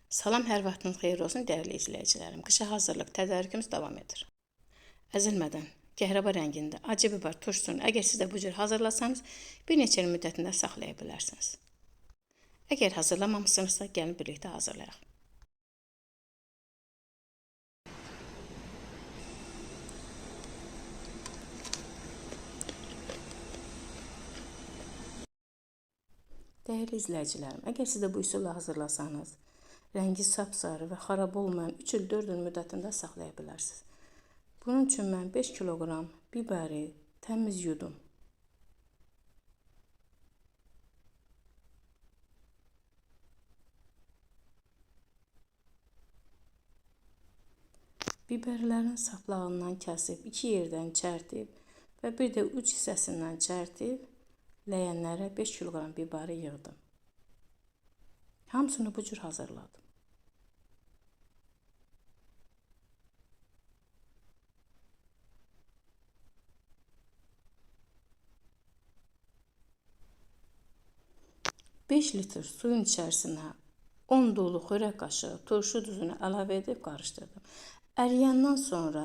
Salam, hər vaxtınız xeyir olsun dəyərli izləyicilərim. Qışa hazırlıq tədarükümüz davam edir. Əzilmədən kəhraba rəngində acı biber turşusunu əgər siz də bu cür hazırlasanız, bir neçə il müddətində saxlaya bilərsiniz. Əgər hazırlamamışsınızsa, gəlin birlikdə hazırlayaq. Dəyərli izləyicilərim, əgər siz də bu üsulla hazırlasanız, rəngi sapsarı və xarab olmayan 3 il 4 il müddətində saxlaya bilərsiniz. Bunun üçün mən 5 kiloqram bibəri təmiz yudum. Biberlərin saplağından kəsib, iki yerdən çərtib və bir də uc hissəsindən çərtib, ləyənlərə 5 kiloqram bibəri yığdım. Hamısını bu cür hazırladım. ...5 litr suyun içərisinə 10 dolu xörək qaşığı turşu duzunu əlavə edib qarışdırdım. Əriyəndən sonra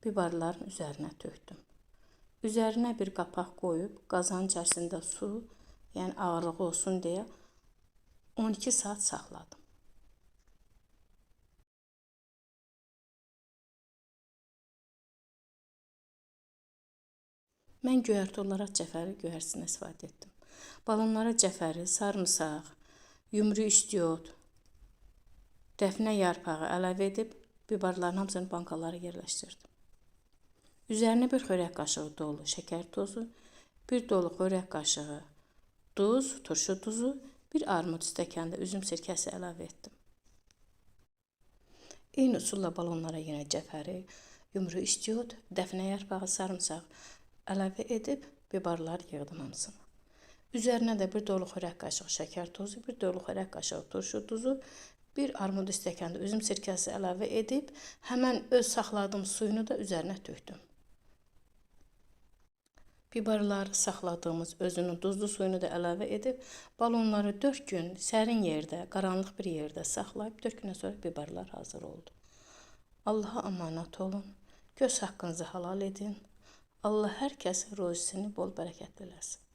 biberlərin üzərinə tökdüm. Üzərinə bir qapaq qoyub qazanın içərisində su, yəni ağırlığı olsun deyə 12 saat saxladım. Mən göyərti olaraq cəfəri göyərtisindən istifadə etdim. Balonlara cəfəri, sarımsaq, yumru istiot, dəfnə yarpağı əlavə edib biberlərin hamısını bankalara yerləşdirdim. Üzərinə bir xörək qaşığı dolu şəkər tozu, bir dolu xörək qaşığı duz, turşu duzu, bir armud stəkanda üzüm sirkəsi əlavə etdim. Eyni üsulla balonlara yenə cəfəri, yumru istiot, dəfnə yarpağı, sarımsaq əlavə edib biberləri yığdım hamısını. Üzərinə də bir dolu xörək qaşığı şəkər tozu, bir dolu xörək qaşığı turşu duzu, bir armud stəkanda üzüm sirkəsi əlavə edib, həmən öz saxladığım suyunu da üzərinə tökdüm. Biberləri saxladığımız özünün duzlu suyunu da əlavə edib, balonları 4 gün sərin yerdə, qaranlıq bir yerdə saxlayıb 4 gündən sonra biberlər hazır oldu. Allaha əmanət olun, göz haqqınızı halal edin. Allah hər kəsin ruzisini bol bərəkətli eləsin.